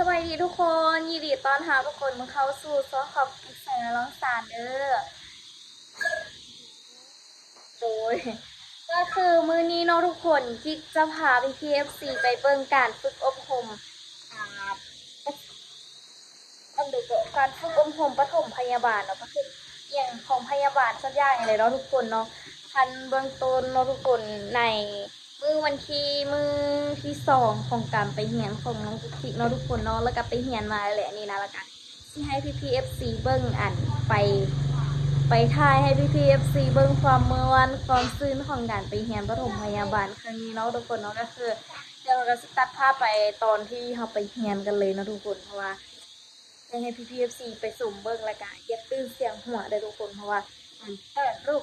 ສະບາຍດີທຸກຄົນ ຍິນດີຕ້ອນຮັບທຸກຄົນເຂົ້າສູ່ຊ່ອງຂອງກິກ ແສງນາລອງສານເດີ້. ໂດຍ ກໍຄືມື້ນີ້ເນາະທຸກຄົນ ກິກຈະພາພີ່ໆ ເອັຟຊີ ໄປເບິ່ງການຝຶກອົບຮົມ ອ່າ ອັນໃດກໍ ການຝຶກອົບຮົມປະຖົມພະຍາບານເນາະ ກໍຄືອີ່ຫຍັງຂອງພະຍາບານສັກຢ່າງນີ້ແຫຼະເນາະທຸກຄົນເນາະ. ຂັ້ນເບື້ອງຕົ້ນເນາະທຸກຄົນ ໃນມື້ວັນທີ ມື້ທີສອງຂອງການໄປຮຽນຂອງນ້ອງກຸກກິກເນາະທຸກຄົນເນາະ ແລ້ວກໍໄປຮຽນມາແຫຼະນີ້ນະ ແລ້ວກໍຊິໃຫ້ພີ່ໆ ເອັຟຊີ ເບິ່ງ ອັນ ໄປ ໄປຖ່າຍໃຫ້ພີ່ໆ ເອັຟຊີ ເບິ່ງຄວາມມ່ວນຄວາມຊື່ນຂອງການໄປຮຽນປະຖົມພະຍາບານຄັ້ງນີ້ເນາະທຸກຄົນເນາະ. ກໍຄື ດຽວເຮົາກໍຊິຕັດພາບໄປຕອນທີ່ເຮົາໄປຮຽນກັນເລີຍເນາະທຸກຄົນ ເພາະວ່າຢາກໃຫ້ພີ່ໆ ເອັຟຊີ ໄປຊົມເບິ່ງ ແລ້ວກະຢ່າຕື່ນສຽງຫົວເດີ້ທຸກຄົນ ເພາະວ່າມັນຕະຫຼົກ.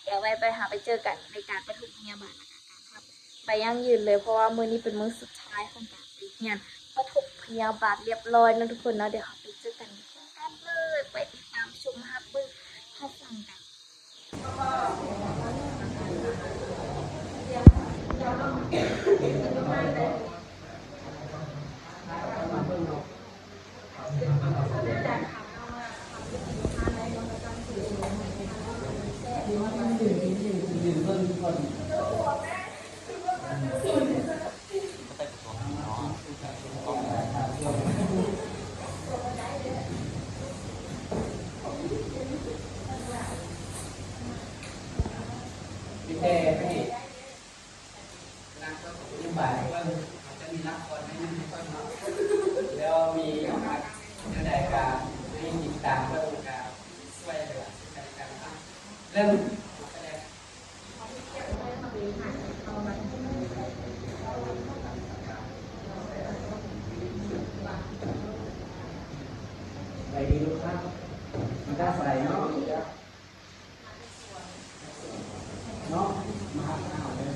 ດຽວໄວ້ໄປ ເຮົາໄປເຈີກັນໃນການປະຖົມພະຍາບານ ແລ້ວກະການຮັບໃບຢັ້ງຢືນເລີຍ ເພາະວ່າມື້ນີ້ເປັນມື້ສຸດທ້າຍຂອງການໄປຮຽນປະຖົມພະຍາບານລຽບຮ້ອຍເນາະທຸກຄົນເນາະ. ດຽວເຮົາໄປເຈີກັນຢູ່ໂຮງຮຽນເລີຍ ໄປຕິດຕາມຊົມຮັບເບິ່ງຮັບຟັງກັນ. ມີແຕ່ພະເອກ ນາງເພິ່ນກໍບໍ່ສະບາຍເບິ່ງ ອາດຈະມີລະຄອນໃນນັ້ນໃນເບິ່ງເນາະ ແລ້ວມີແນວໃດກໍໃຫ້ຕິດຕາມເບິ່ງ ແລ້ວກໍຊ່ວຍເຫຼືອເຊິ່ງກັນແລະກັນເນາະ. ເລີ່ມການສະແດງ. ໄປດີລູກຄ້າ ມັນກໍໃສ່ເນາະ ເນາະ ມາຫາເຮົາເດີ.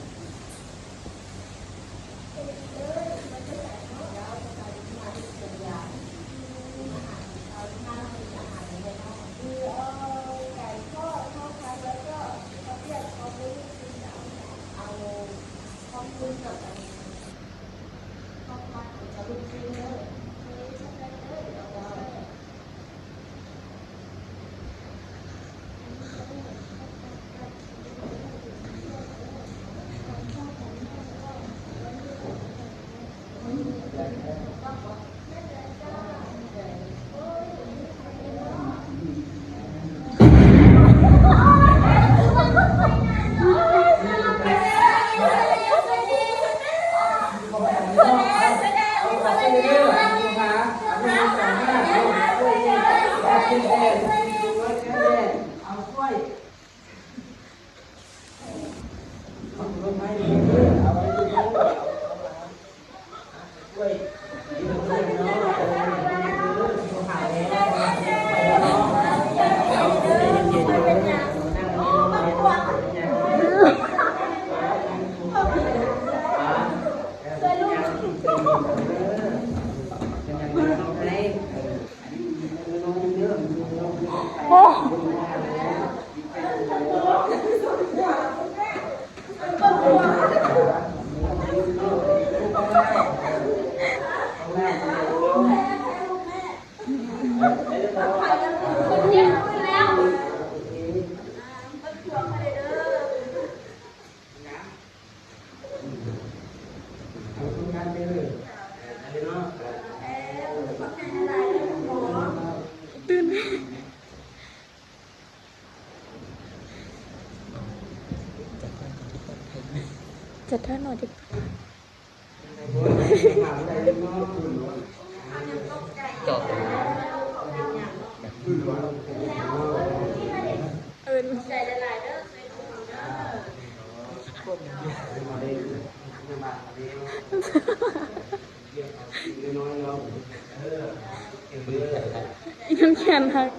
ອີ່ນ້ຳແຂນຫັກ.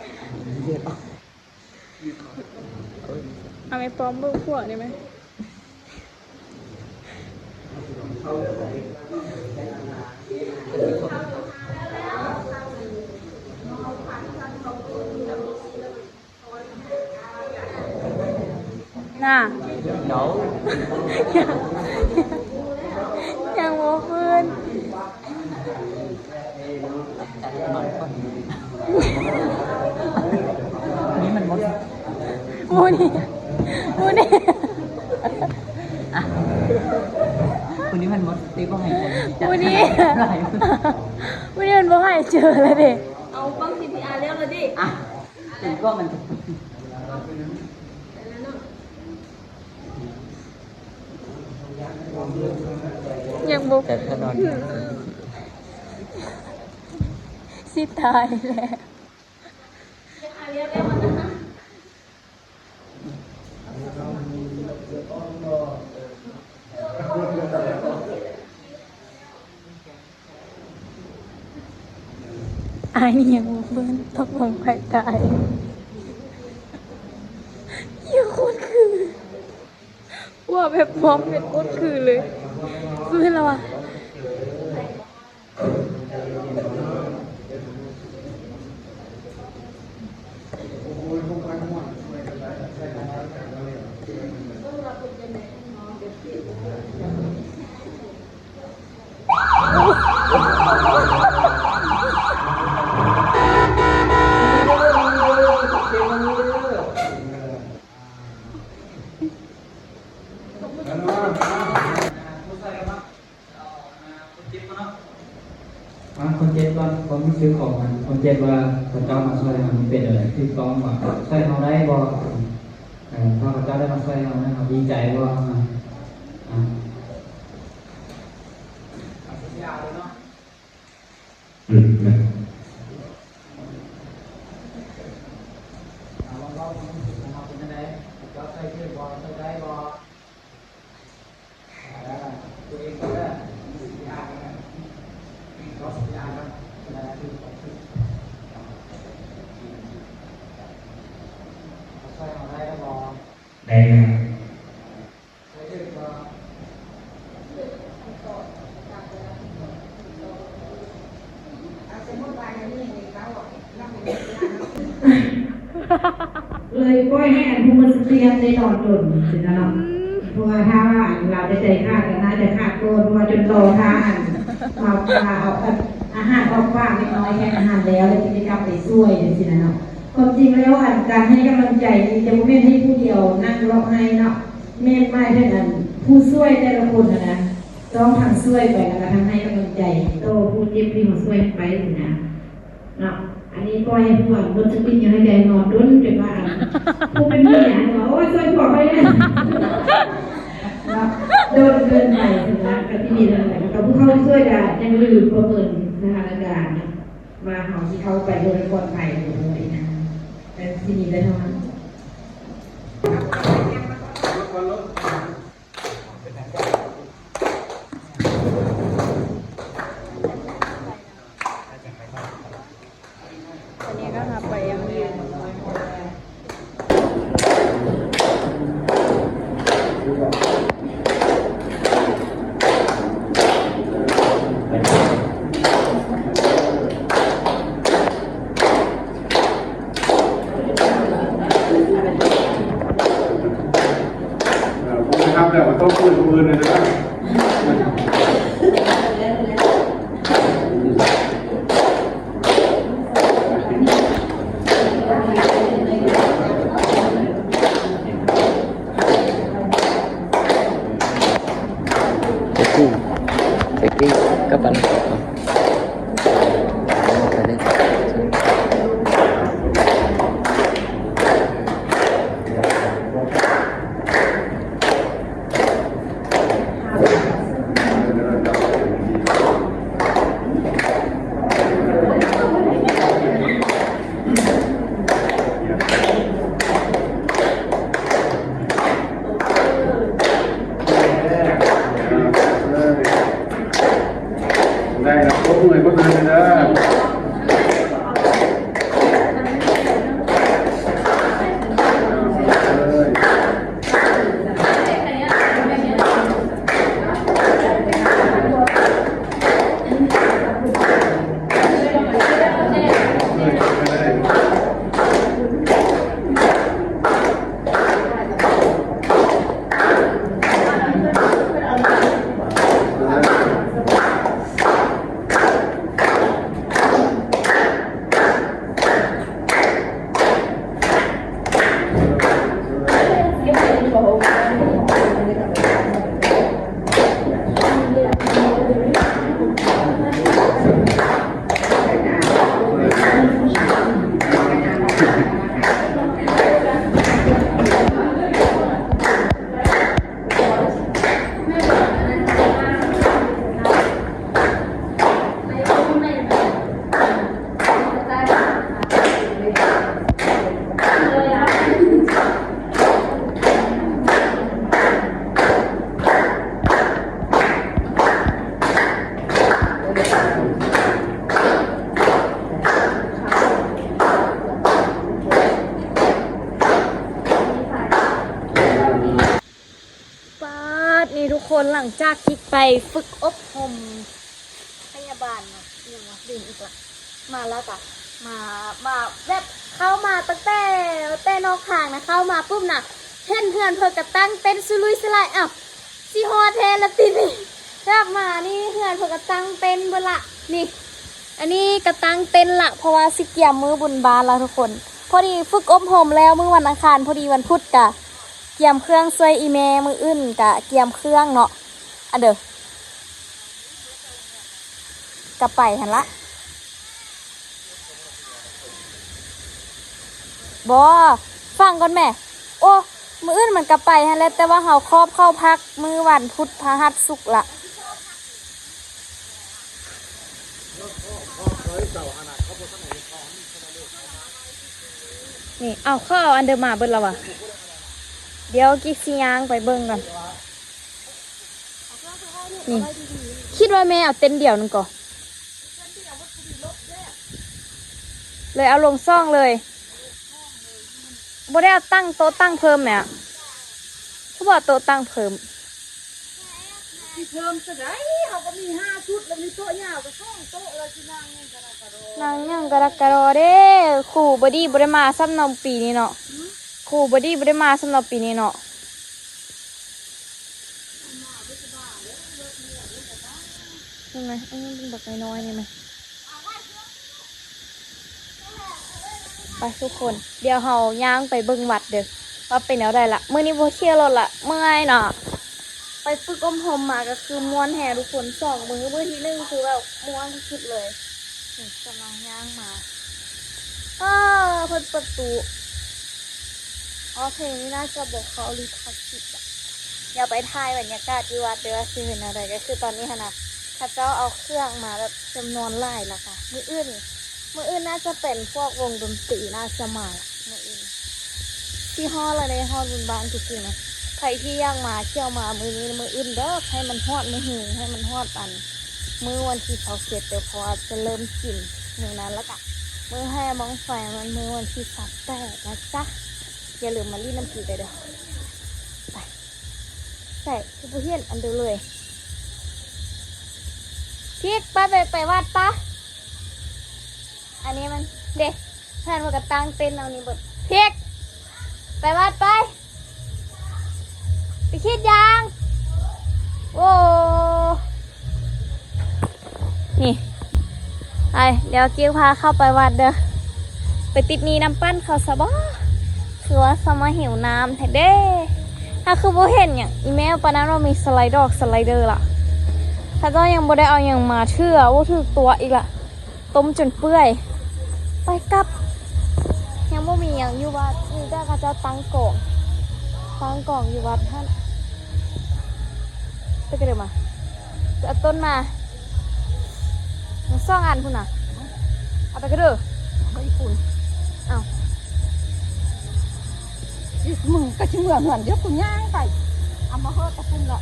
ເອົາແມ່ປ້ອມເບິ່ງຂົວໄດ້ໄໝ? ນະ ເອົາ ຍັງ ຍັງບໍ່ຟື້ນ. ຜູ້ນີ້ ຜູ້ນີ້ ອ່ະ ຜູ້ນີ້ມັນໝົດສະຕິ ບໍ່ໃຫ້ໃຈ ຜູ້ນີ້ ຜູ້ນີ້ມັນບໍ່ໃຫ້ເຈີແລ້ວເດ້. ເອົາເບິ່ງ ຊີພີອາ ແລ້ວລະເດ້. ອ່ະ ເປັນກ້ອງມັນ ຍັງບໍ່ ແຕ່ຖ້ານອນ ຊິຕາຍແລ້ວ. ອ້າຍນີ້ຍັງບໍ່ຟື້ນ ຕົກລົງໄປຕາຍ. ຢູ່ໂຄດຄື ວ່າແບບພ້ອມເປັນໂຄດຄືເລີຍ. ຄືລະວ່າ ອ່າ ຄົນເຈັບກ່ອນ ຄວາມຮູ້ສຶກຂອງຄົນເຈັບວ່າເຂົາເຈົ້າມາຊ່ວຍເຮົານີ້ເປັນຈັ່ງໃດ? ຖືກຕ້ອງບໍ່? ຊ່ວຍເຮົາໄດ້ບໍ່? ເອີ ຖ້າເຂົາເຈົ້າໄດ້ມາຊ່ວຍເຮົາ ເຮົາດີໃຈບໍ່? ອ່າ ອ່າ ອືມ ໄດ້ແລ້ວ. ເລີຍປ່ອຍໃຫ້ອັນຜູ້ໝົດສະຕິໄດ້ນອນດົນຊີ້ນະເນາະ. ອືມ ເພາະວ່າຖ້າວ່າອັນລາວໄດ້ໃຈຂາດ ກໍໜ້າຈະຂາດກ່ອນ ເພາະວ່າຈົນລໍຖ້າອັນມາ ມາເອົາ ເອົາອາຫານອອກປາກເລັກນ້ອຍ ແຄ່ອາຫານແລ້ວ ແລ້ວຈຶ່ງໄດ້ກັບໄປຊ່ວຍຈັ່ງຊີ້ນະເນາະ. ຄວາມຈິງແລ້ວ ອັນການໃຫ້ກຳລັງໃຈນີ້ ຈະບໍ່ແມ່ນໃຫ້ຜູ້ດຽວນັ່ງຮ້ອງໄຫ້ເນາະ, ແມ່ນໝາຍເຖິງອັນຜູ້ຊ່ວຍແຕ່ລະຄົນຫັ້ນນະ ຕ້ອງທັງຊ່ວຍໄປ ແລ້ວກໍທັງໃຫ້ກຳລັງໃຈຕໍ່ຜູ້ເຈັບທີ່ເຮົາຊ່ວຍໄປຊີ້ນະເນາະ. ອັນນີ້ປ່ອຍໃຫ້ພວກລົດສະຕິດຍັງໃຫ້ແຕ່ນອນດົນ ຈົນວ່າອັນຜູ້ເປັນເມຍຫັ້ນວ່າ ໂອ້ຍ ຊ່ວຍຜົວຂ້ອຍແດ່ເນາະ, ດົນເກີນໄປຫັ້ນນະ. ກໍທີ່ນີ້ແຫຼະ ກໍຜູ້ເຂົ້າຊ່ວຍກໍຍັງລືມປະເມີນສະຖານະການນະ ວ່າເຮົາຊິເຂົ້າໄປໂດຍປອດໄພຫຼືບໍ່ນະ. ກໍທີ່ນີ້ແຫຼະເນາະ. ເອີ ບໍ່ໄດ້ຮັບແລ້ວກໍຕ້ອງເປີດຜູ້ອື່ນເລີຍເດີ. ໄດ້ແລ້ວ ປົບມືໃຫ້ຄົນອື່ນເດີ. ເ ຫຼັງຈາກທີ່ໄປຝຶກອົບຮົມພະຍາບານເນາະ ອີ່ຫຍັງວະ ລືມອີກລະ ມາແລ້ວກະ ມາ ມາແບບເຂົ້າມາຕັ້ງແຕ່ ແຕ່ນອກທາງນະ ເຂົ້າມາປຸບນະ ເຫັນເຮືອນເພິ່ນກະຕັ້ງເຕັນສຸລຸຍສະຫຼາຍ ອ້າວ ຊິຮອດແທ້ລະຕິນີ້ ແບບມານີ້ເຮືອນເພິ່ນກະຕັ້ງເຕັນເບິດລະ ນີ້ ອັນນີ້ກະຕັ້ງເຕັນລະ ເພາະວ່າຊິກຽມມື້ບຸນບານລະທຸກຄົນ ພໍດີຝຶກອົບຮົມແລ້ວ ມື້ວັນອັງຄານ ພໍດີວັນພຸດກະກຽມເຄື່ອງຊ່ວຍອີ່ແມ່ ມື້ອື່ນກະກຽມເຄື່ອງເນາະ ອັນເດີ ກະໄປຫັ້ນລະ ບໍ່ ຟັງກ່ອນແມ້ ໂອ້ ມື້ອື່ນມັນກະໄປຫັ້ນແຫຼະ ແຕ່ວ່າເຮົາຄອບເຂົ້າພັກມື້ວັນພຸດ ພະຫັດ ສຸກລະ ນີ້ ເອົາ ເຂົາເອົາອັນເດີມາເບິດລະຫວາ ດຽວກິກຊິຍ່າງໄປເບິ່ງກ່ອນ ນີ້ ຄິດວ່າແມ່ເອົາເຕັນດຽວໜຶ່ງກໍ ເລີຍເອົາລົງຊ່ອງເລີຍ ບໍ່ໄດ້ເອົາຕັ້ງໂຕະຕັ້ງເພີ່ມແໝ ຄືບໍ່ເອົາໂຕະຕັ້ງເພີ່ມ ຊິເພີ່ມຊະໃດ ເຮົາກໍມີຫ້າຊຸດ ແລ້ວມີໂຕະຍາວກໍສອງໂຕະ ແລ້ວຊິນັ່ງຫຍັງກະດັກກະດໍ ນັ່ງຫຍັງກະດັກກະດໍເດ້ ຄູບໍດີບໍ່ໄດ້ມາຊ້ຳເນາະປີນີ້ເນາະ ຫື? ຄູບໍດີບໍ່ໄດ້ມາຊ້ຳເນາະປີນີ້ເນາະ ເຫັນໄໝ ເອີ ມັນບັກນ້ອຍໆນີ້ແມ ໄປທຸກຄົນ ດຽວເຮົາຍ່າງໄປເບິ່ງວັດເດີ ວ່າເປັນແນວໃດລະ ມື້ນີ້ບໍ່ຂີ່ລົດລະ ເມື່ອຍເນາະ ໄປຝຶກອົບຮົມມາກະຄືມ່ວນແຮງທຸກຄົນ ສອງມື້ ມື້ທີໜຶ່ງຄືແບບມ່ວນສຸດໆເລີຍ ນີ້ກຳລັງຍ່າງມາ ເອີ ເພິ່ນເປີດປະຕູ ອໍ ເພງນີ້ໜ້າຈະບໍ່ເຂົ້າລິຂະສິດລະ ດຽວໄປຖ່າຍບັນຍາກາດຢູ່ວັດເດີວ່າຊິເປັນແນວໃດ ກະຄືຕອນນີ້ຫັ້ນນະ ເຂົາເຈົ້າເອົາເຄື່ອງມາແບບຈຳນວນຫຼາຍລະກະ ມື້ອື່ນ ມື້ອື່ນໜ້າຈະເປັນພວກວົງດົນຕີໜ້າຈະມາລະ ມື້ອື່ນ ຊິຮອດລະເດ້ ຮອດບຸນບ້ານຈິງໆນະ ໃຜທີ່ຢາກມາທ່ຽວມາມື້ນີ້ມື້ອື່ນເດີ ໃຫ້ມັນຮອດມື້ຮື ໃຫ້ມັນຮອດອັນ ມື້ວັນທີຊາວເຈັດເດີ ເພາະວ່າຈະເລີ່ມກິນມື້ນັ້ນ ລະກະມື້ແຫ່ບັ້ງໄຟມັນມື້ວັນທີຊາວແປດນະຈ໊ະ ຢ່າລືມມາຫຼິ້ນນຳກິກໄດ້ເດີ ໄປ ໃສ ຄືບໍ່ເຫັນອັນເດີເລີຍ ພິກ ໄປ ໄປ ໄປວັດປະ ອັນນີ້ມັນ ເດ້ ເພື່ອນເພິ່ນກະຕັ້ງເຕັນເອົານີ້ເບິດ ພິກ ໄປວັດໄປ ໄປຄິດຫຍັງ ໂອ້ ນີ້ ໄປ ດຽວກິ້ວພາເຂົ້າໄປວັດເດີ ໄປຕິດໜີ້ນ້ຳປັ່ນເຂົາຊະບໍ ຄືວ່າຊະມາຫິວນ້ຳແທ້ເດ້ ຫາຄືບໍ່ເຫັນຫຍັງ ອີ່ແມ່ປານນັ້ນວ່າມີສະໄລດອກສະໄລເດີລະ ເຂົາເຈົ້າຍັງບໍ່ໄດ້ເອົາຫຍັງມາເທື່ອ ບໍ່ຖືກຕົວະອີກລະ ຕົ້ມຈົນເປື່ອຍ ໄປກັບ ຍັງບໍ່ມີຫຍັງຢູ່ວັດ ມີແຕ່ເຂົາເຈົ້າຕັ້ງກອງ ຕັ້ງກອງຢູ່ວັດຫັ້ນ ໄປກະເດີມາ ໄປເອົາຕົ້ນມາ ສອງອັນພຸ້ນນະ ເອົາໄປກະເດີ ເອົາອີ່ປຸ້ນ ເອົ້າ ອີກ ມຶງກະຊິເມືອເຮືອນ ດຽວກູຍ່າງໄປ ເອົາມາເຮີດຕະພຸ້ນລະ.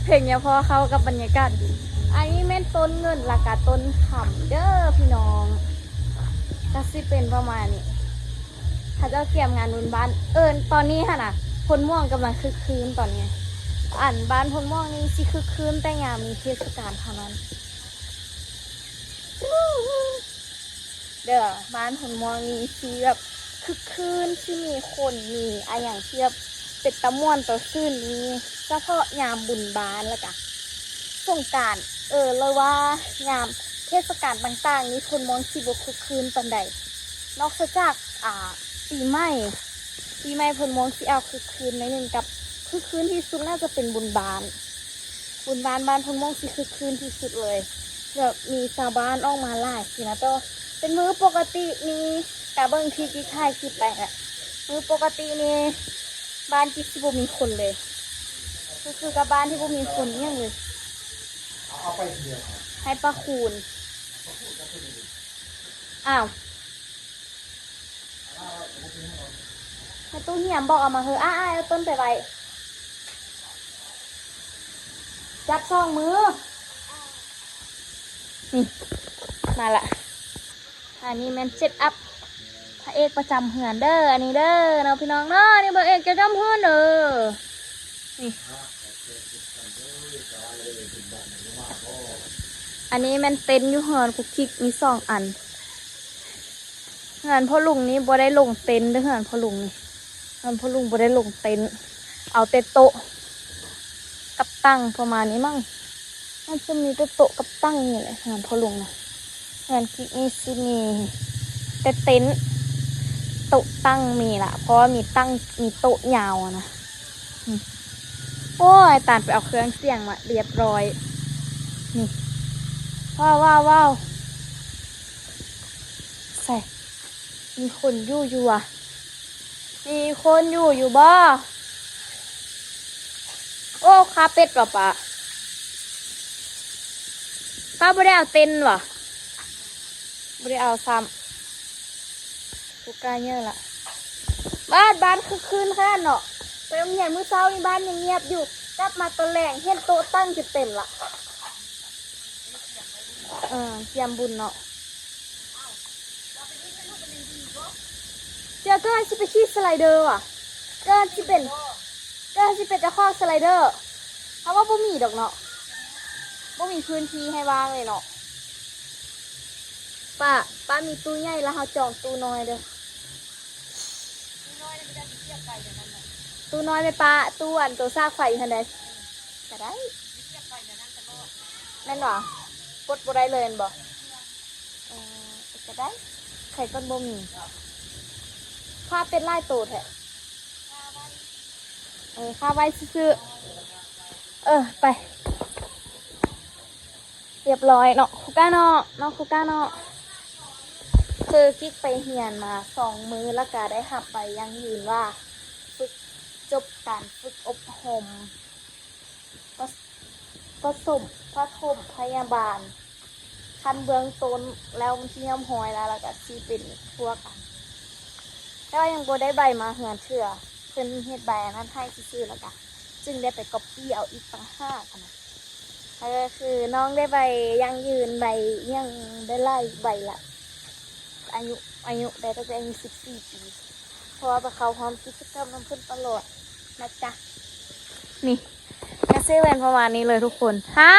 ເພງຍາພໍເຂົ້າກັບບັນຍາກາດດີ. ອັນນີ້ແມ່ນຕົ້ນເງິນ ແລ້ວກະຕົ້ນຄຳເດີພີ່ນ້ອງ. ກະຊິເປັນປະມານນີ້. ເຂົາເຈົ້າກຽມງານບຸນບ້ານ. ເອີ ຕອນນີ້ຫັ້ນນະ ໂພນມ່ວງກຳລັງຄຶກຄື້ນຕອນນີ້. ອັນບ້ານໂພນມ່ວງນີ້ຊິຄຶກຄື້ນແຕ່ຍາມມີເທດສະການເທົ່ານັ້ນ. ເດີ ບ້ານໂພນມ່ວງນີ້ຊິແບບຄຶກຄື້ນ ຊິມີຄົນ ມີອາຫຍັງທີ່ແບບເປັນຕາມ່ວນຕາຊື່ນ ມີສະເພາະຍາມບຸນບ້ານ ແລ້ວກະສົງການ ເອີ ຫຼືວ່າຍາມເທດສະການຕ່າງໆນີ້ ໂພນມ່ວງຊິບໍ່ຄຶກຄື້ນປານໃດ ນອກເສຍຈາກ ອາ ປີໃໝ່. ປີໃໝ່ໂພນມ່ວງຊິອາກຄຶກຄື້ນໜ້ອຍໜຶ່ງ ກັບຄຶກຄື້ນທີ່ສຸດໜ້າຈະເປັນບຸນບ້ານ. ບຸນບ້ານ ບ້ານໂພນມ່ວງຊິຄຶກຄື້ນທີ່ສຸດເລີຍ ແບບມີຊາວບ້ານອອກມາຫຼາຍຊີ້ນະ. ແຕ່ວ່າເປັນມື້ປົກກະຕິນີ້ ກະເບິ່ງທີ່ກິກຖ່າຍຄລິບໄປແຫຼະ ມື້ປົກກະຕິນີ້ບ້ານກິກຊິບໍ່ມີຄົນເລີຍ ຄື ຄືກັບບ້ານທີ່ບໍ່ມີຄົນອີ່ຫຍັງເລີຍ. ໃຫ້ປາຄູນ ອ້າວ ໃຫ້ຕູ້ຫຽມບອກເອົາມາເຮີ ອ້າຍ ອ້າຍ ເອົາຕົ້ນໄປໄວ້ ຈັບສອງມື ນີ້ ມາລະ. ອັນນີ້ແມ່ນເຊັດອັບ ພະເອກປະຈຳເຮືອນເດີ ອັນນີ້ເດີເນາະ ພີ່ນ້ອງເນາະ. ນີ້ພະເອກປະຈຳເຮືອນເດີ ນີ້ ອັນນີ້ແມ່ນເຕັນຢູ່ເຮືອນຄຸກຄິກມີສອງອັນ. ເຮືອນພໍ່ລຸງນີ້ບໍ່ໄດ້ລົງເຕັນເດີ ເຮືອນພໍ່ລຸງນີ້ ເຮືອນພໍ່ລຸງບໍ່ໄດ້ລົງເຕັນ ເອົາແຕ່ໂຕະກັບຕັ່ງປະມານນີ້ມັ້ງ. ມັນຈະມີແຕ່ໂຕະກັບຕັ່ງນີ້ແຫຼະ ເຮືອນພໍ່ລຸງນະ. ເຮືອນຄິກນີ້ຊິມີແຕ່ເຕັນ ໂຕະຕັ່ງມີລະ ເພາະວ່າມີຕັ່ງ ມີໂຕະຍາວນະ. ອືມ ໂອ້ຍ ຕານໄປເອົາເຄື່ອງສຽງມາລຽບຮ້ອຍ. ນີ້ ວ້າວ ວ້າວ ວ້າວ ໃສ່ ມີຄົນຢູ່ຢູ່ຫວາ? ມີຄົນຢູ່ຢູ່ບໍ່? ໂອ້ ຄາເປັດຫວາປ້າ? ປ້າບໍ່ໄດ້ເອົາເຕັນຫວາ? ບໍ່ໄດ້ເອົາຊ້ຳ. ຜູ້ກ້າເຍີລະ ບ້ານ ບ້ານຄຶກຄື້ນຂະໜາດເນາະ. ໄປໂຮງຮຽນມື້ເຊົ້ານີ້ບ້ານຍັງງຽບຢູ່ ກັບມາຕອນແລງເຫັນໂຕະຕັ້ງຈົນເຕັມລະ. ເອີ ກຽມບຸນເນາະ. ເຈົ້າ ເຈົ້າຊິໄປຂີ່ສະໄລເດີຫວາ? ເຈົ້າຊິເປັນ ເຈົ້າຊິເປັນເຈົ້າຂອງສະໄລເດີ. ເຮົາວ່າບໍ່ມີດອກເນາະ ບໍ່ມີພື້ນທີ່ໃຫ້ວ່າງເລີຍເນາະ. ປ້າ ປ້າມີຕູ້ໃຫຍ່ລະ ເຮົາຈອງຕູ້ນ້ອຍເດີ. ຕູ້ນ້ອຍແມ່ນປ້າ ຕູ້ອັນໂຕສາກໄຟຫັ້ນໃດ. ກະໄດ້ ແມ່ນຫວາ? ປົດບໍ່ໄດ້ເລີຍແມ່ນບໍ່? ເອີ ກະໄດ້ ໄຂ່ກ່ອນບໍ່ມີ. ຂ້າເປັນຫຼາຍໂຕແທ້. ເອີ ຂ້າໄວ້ຊື່ໆ. ເອີ ໄປ ລຽບຮ້ອຍເນາະ ຄູກ້າເນາະ ເນາະ ຄູກ້າເນາະ. ຄືກິກໄປຮຽນມາສອງມື້ ແລ້ວກະໄດ້ຮັບໃບຢັ້ງຢືນວ່າຝຶກ ຈົບການຝຶກອົບຮົມປະ ປະສົມ ປະຖົມພະຍາບານຂັ້ນເບື້ອງຕົ້ນແລ້ວ ມັນຊິຮຽບຮ້ອຍແລ້ວ ແລ້ວກະຊິເປັນພວກອັນ ແຕ່ວ່າຍັງບໍ່ໄດ້ໃບມາເຮືອນເທື່ອ. ເພິ່ນເຮັດໃບອັນນັ້ນໃຫ້ຊື່ໆ ແລ້ວກະຈຶ່ງໄດ້ໄປກັອບປີ້ເອົາອີກຕ່າງຫາກຫັ້ນນະ. ແລ້ວກະຄືນ້ອງໄດ້ໃບຢັ້ງຢືນ ໃບອີ່ຫຍັງໄດ້ຫຼາຍໃບລະ. ອາຍຸ ອາຍຸໄດ້ຕັ້ງແຕ່ອາຍຸສິບສີ່ປີ ເພາະວ່າໄປເຂົ້າຮ່ວມກິດຈະກຳນຳເພິ່ນຕະຫຼອດນະຈ໊ະ. ນີ້ກະຊິແມ່ນປະມານນີ້ເລີຍທຸກຄົນ. ຮະ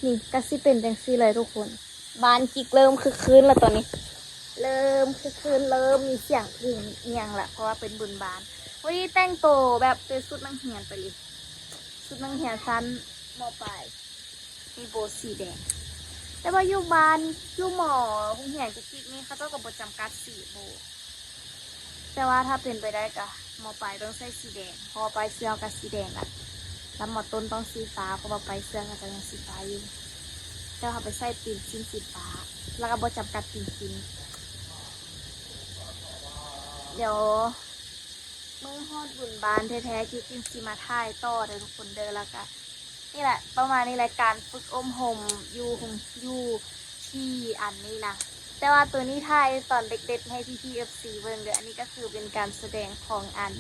ນີ້ກະຊິເປັນຈັ່ງຊີ້ເລີຍທຸກຄົນ. ບ້ານກິກເລີ່ມຄຶກຄື້ນລະຕອນນີ້ ເລີ່ມຄຶກຄື້ນ ເລີ່ມມີສຽງເພງອີ່ຫຍັງລະ ເພາະວ່າເປັນບຸນບ້ານ. ໂອ້ຍ ແຕ່ງໂຕແບບເປັນຊຸດນັກຮຽນໄປເລີຍ ຊຸດນັກຮຽນຊັ້ນ ມໍປາຍ ມີໂບສີແດງ. ແຕ່ວ່າຢູ່ບ້ານ ຢູ່ ມໍ ໂຮງຮຽນກຸກກິກນີ້ ເຂົາເຈົ້າກະບໍ່ຈຳກັດສີໂບ ແຕ່ວ່າຖ້າເປັນໄປໄດ້ກະ ມໍປາຍຕ້ອງໃສ່ສີແດງ ເພາະວ່າປາຍເສື້ອກະສີແດງລະ ລະ ມໍຕົ້ນຕ້ອງສີຟ້າ ເພາະວ່າປາຍເສື້ອກະຈະຍັງສີຟ້າຢູ່. ແຕ່ວ່າເຮົາໄປໃສ່ຕີນສິ້ນສີຟ້າ ລະກະບໍ່ຈຳກັດຕີນສິ້ນ. ດຽວມື້ຮອດບຸນບ້ານແທ້ໆ ກິກຈຶ່ງຊິມາຖ່າຍຕໍ່ເດີທຸກຄົນເດີ. ລະກະ ນີ້ແຫຼະ ປະມານນີ້ແຫຼະ ການຝຶກອົບຮົມຢູ່ ຢູ່ທີ່ອັນນີ້ນະ. ແຕ່ວ່າໂຕນີ້ຖ່າຍຕອນເດັກໆ ໃຫ້ພີ່ໆ ເອັຟຊີ ເບິ່ງເດີ. ອັນນີ້ກະຄືເປັນການສະແດງຂອງອັນ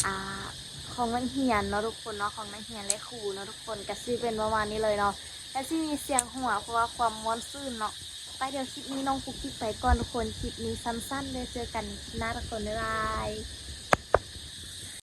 ອ່າ ຂອງນັກຮຽນເນາະທຸກຄົນເນາະ ຂອງນັກຮຽນ ແລະ ຄູເນາະທຸກຄົນ. ກະຊິເປັນປະມານນີ້ເລີຍເນາະ ກະຊິມີສຽງຫົວ ເພາະວ່າຄວາມມ່ວນຊື່ນເນາະ. ໄປ ດຽວຄລິບນີ້ນ້ອງກຸກກິກໄປກ່ອນທຸກຄົນ ຄລິບນີ້ສັ້ນໆ ເດີ. ເຈີກັນຄລິບໜ້າທຸກຄົນ ບາຍບາຍ.